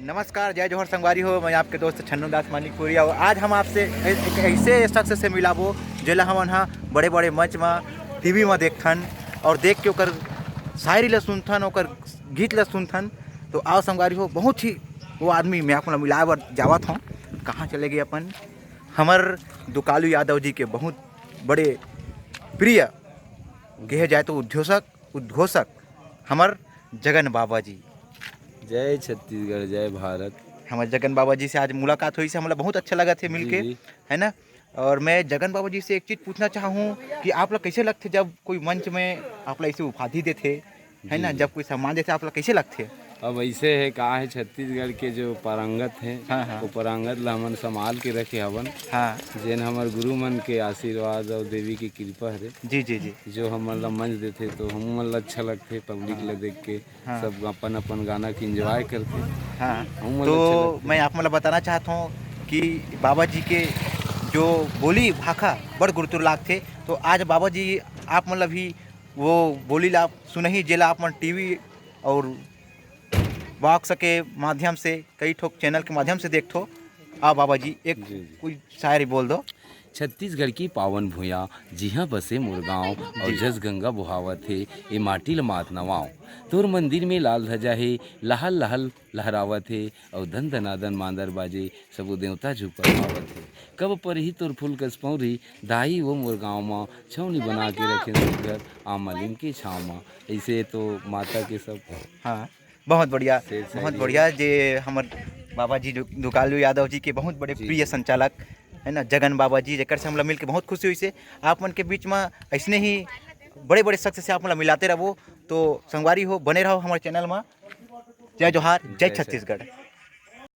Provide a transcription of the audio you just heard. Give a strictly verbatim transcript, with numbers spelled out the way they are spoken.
नमस्कार, जय जोहार संगवारी हो, मैं आपके दोस्त छन्नू दास मानिकपुरी। और आज हम आपसे ए-, एक ऐसे शख्स से मिलाबो, जेला हमन ह बड़े-बड़े मंच म, टीवी म देखथन और देख के ओकर शायरी ल सुनथन, ओकर गीत ल सुनथन। तो आओ संगवारी हो, बहुत ही वो आदमी मैं आप मन ल मिलाए बर जावत हौं। कहाँ चले गे अपन हमर दुकालू यादव जी के बहुत बड़े प्रिय, कहे जाए तो उद्घोषक, उद्घोषक हमर जगन बाबा जी। जय छत्तीसगढ़, जय भारत। हमर जगन बाबा जी से आज मुलाकात होइस, हमला बहुत अच्छा लगत हे जी, मिलके, जी। है ना? और मैं जगन बाबा जी से एक चीज पूछना चाहूँ कि आप ला कैसे लगथे जब कोई मंच में आप ला ऐसे उपाधि देथे, है जी, ना, जी। जब कोई सम्मान देथे, आप ला कैसे लगथे? अब ऐसे है, का है, छत्तीसगढ़ के जो पारंगत है, हाँ, हाँ। वो पारंगत ला हमन संभाल के रखे हवन। हाँ। जेन हमर गुरु मन के आशीर्वाद और देवी के कृपा हरे, जी, जी, जी। जो हमन ला मंच देथे, तो हमन ला अच्छा लगथे, पब्लिक हाँ। ला देख के। हाँ। सब अपन अपन गाना के एंजॉय करथे। हाँ। हमन ला तो अच्छा लगथे। मैं आप मन ला बताना चाहत हौं कि बाबा जी के जो बोली भाखा बड़ गुरतुर लागथे, तो आज बाबा जी आप मन ला भी वो बोली ला सुनही, जेला आप मन टीवी और बॉक्स के माध्यम से, कई ठोक चैनल के माध्यम से देखथो। आ बाबा जी, एक जी, जी। कोई शायरी बोल दो। छत्तीसगढ़ की पावन भुइयां, जिहां बसे मोर गांव, और जी। जस गंगा बोहावत हे, ए माटी ल मात नवाव। तोर मंदिर में लाल ध्वजा हे, लहल लहल लहरावत हे, और धन धनादन मांदर बाजे, सबो देवता झुकर पावत हे। कब परही तोर फूल कस पौंरी, दाई वो मोर गांव म, छौनी बना के रखेन सुघर, आम मलिन के छांव म। ऐसे तो माता के सब हाँ, बहुत बढ़िया, शेर बहुत शायरी बढ़िया। जे हमर बाबा जी दु-, दुकालू यादव जी के बहुत बड़े जी, प्रिय जी। संचालक है ना, जगन बाबा जी, जेकर से हमला मिलके बहुत खुशी होइस हे। आप मन के बीच में ऐसने ही बड़े-बड़े शख्स से आप मन ला मिलाते रहबो। तो संगवारी हो, बने रहो हमारे चैनल में। जय जोहार, जय जय छत्तीसगढ़।